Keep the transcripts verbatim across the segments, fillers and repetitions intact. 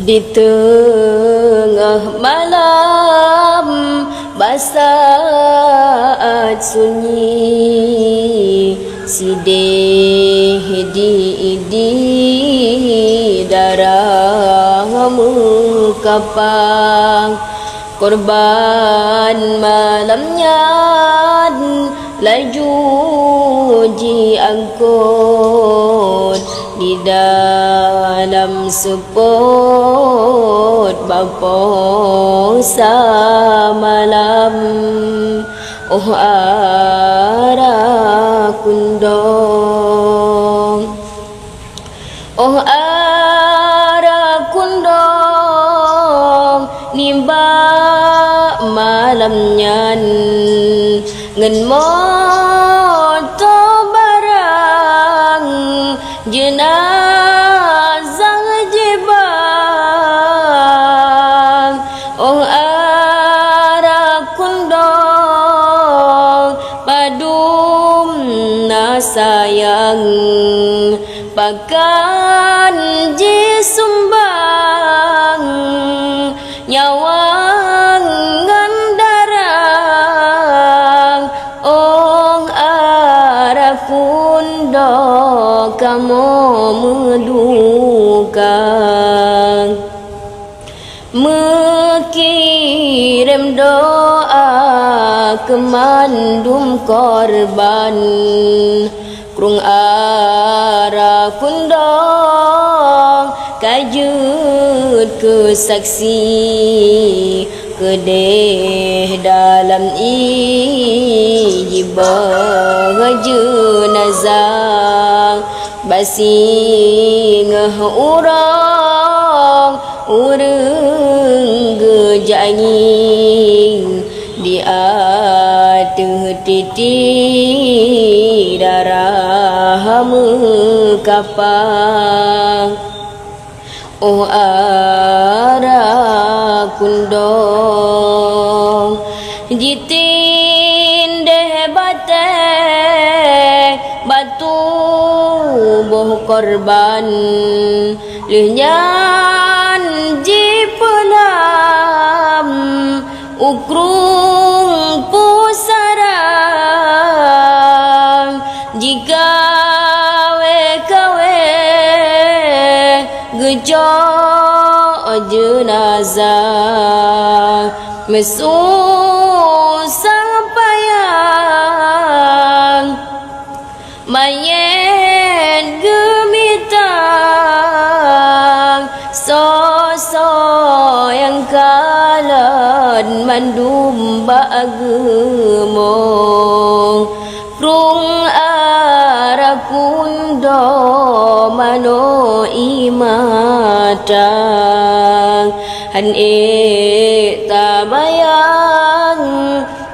Di teungoh malam bak saát sunyi, sideh di-di darah meukapang. Korban malam nyan laju jiangkot di dalam seupôt bak poh samalam. Óh ara kundong. Óh ara kundong, nibak malam nyan ngon moto barang jeunazah jibang. Óh ara kundong, padum na sayang, pakon jisumbang nyawöng ngon darah. Óh ara kundong, kamoe meuduka. Meukirém doa keu mandum korban. Krueng ara kundong ka jeuet keu saksi, keudeh dalam ié jiboh jeunazah. Bak singoh uroe ureuëng geujak ngieng di ateueh titi darah meukapang. Óh ara kundong, jitindéh batée bak tuboh korban, lheueh nyan jipeulam u krueng pusara. Jikawé-kawé geucok jeunazah, meususah payah manyét geumitang. Soe-soe nyang kalon mandum bak geumong. Krueng ara kundong manoe ié mata, hán ék tabayang,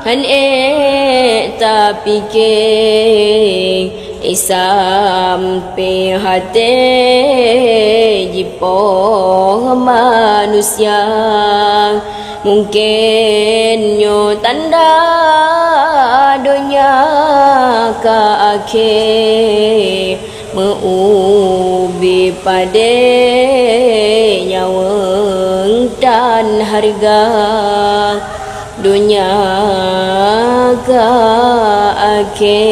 hán ék tapike. Sampé até jipoh manusia, mungken nyoe tanda donya ka akhé. Meu-ubi padé nyawöng tan hareuga, donya ka akhé.